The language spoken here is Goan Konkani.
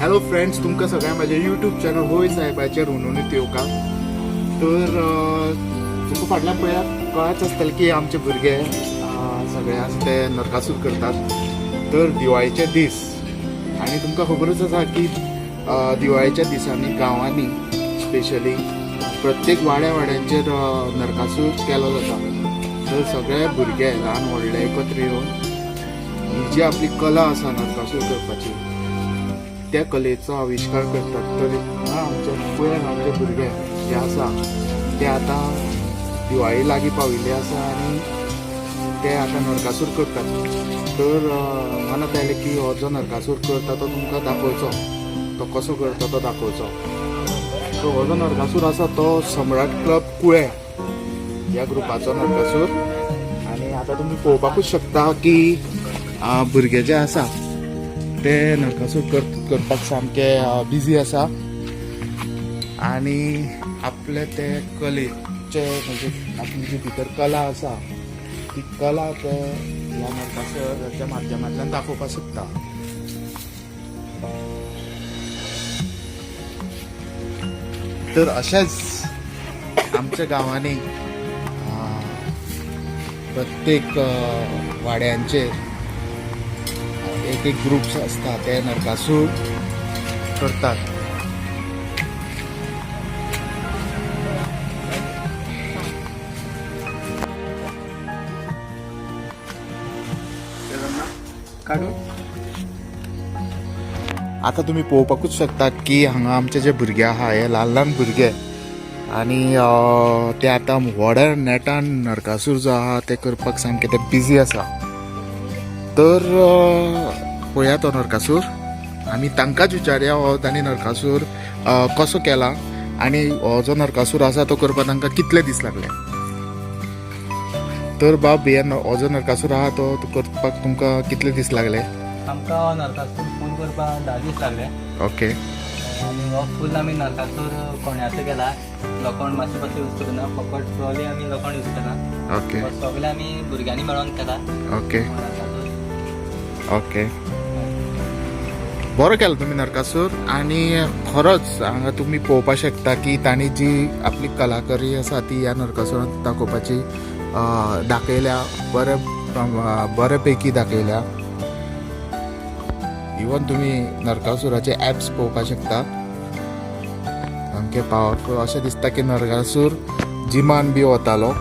हॅलो फ्रेंड्स, तुमकां सगळ्यांक म्हाज्या यूट्यूब चॅनल होय साहेबाचेर हुनून येवकार. तर तुमकां फाटल्यान पळयात कळच आसतलें की आमचे भुरगे सगळे आसा ते नरकासूर करतात. तर दिवाळीचे दीस आनी तुमकां खबरूच आसा की दिवाळीच्या दिसांनी गांवांनी स्पेशली प्रत्येक वाड्या वाड्यांचेर नरकासूर केलो जाता. तर सगळे भुरगे ल्हान व्हडले एकत्र येवन ही जी आपली कला आसा नरकासूर करपाची त्या कलेचो आविश्कार करतात. तर हांगा आमचे पळयात आमचे भुरगे जे आसा ते आतां दिवाळी लागीं पाविल्ली आसा आनी ते आतां नरकासूर करतात. तर मनात आयलें की हो जो नरकासूर करता तो तुमकां दाखोवचो, तो कसो करता तो दाखोवचो. सो हो जो नरकासूर आसा तो सम्राट क्लब कुळे ह्या ग्रुपाचो नरकासूर. आनी आतां तुमी पळोवपाकूच शकता की भुरगे जे आसा ते नरकासूर करपाक सामके बिजी आसा आनी आपले ते कलेचे म्हणजे आपली जी भितर कला आसा ती कला ते ह्या नरकासूराच्या माध्यमांतल्यान दाखोवपाक सोदता. तर अशेंच आमच्या गांवांनी प्रत्येक वाड्यांचेर एक एक ग्रुप्स आसता ते नरकासूर करतात. काडू. आता तुमी पळोवपाकूच शकता की हांगा आमचे जे भुरगे आहा हे ल्हान ल्हान भुरगे आनी ते आतां व्हडा नेटान नरकासूर जो आहा ते करपाक सामके ते बिजी आसा. तर पळया तो नरकासूर, आमी तांकांच विचारया हो तांणी नरकासूर कसो केला आनी हो जो नरकासूर आसा तो करपाक तांकां कितले दीस लागले. तर बाब, हे हो जो नरकासूर आहा तो करपाक तुमकां कितले दीस लागले? आमकां हो नरकासूर फूल करपाक 10 दीस लागले. ओके. आनी हो फूल आमी नरकासूर कोण्याचो केला. लोखण मातशें मातशें यूज करुना, फकत ट्रॉली आमी लोखण यूज केला. ओके. हो सगळें आमी भुरग्यांनी मेळोन केला ओके. हो नरकासूर. ओके, बरो केलो तुमी नरकासूर. आनी खरोच हांगा तुमी पळोवपाक शकता की तांणी जी आपली कलाकारी आसा ती ह्या नरकासुरांत दाखोवपाची दाखयल्या, बरे पैकी दाखयल्या. इवन तुमी नरकासुराचे एप्स पळोवपाक शकता, सामके पावरफूल. अशें दिसता की नरकासूर जिमान बी वतालो.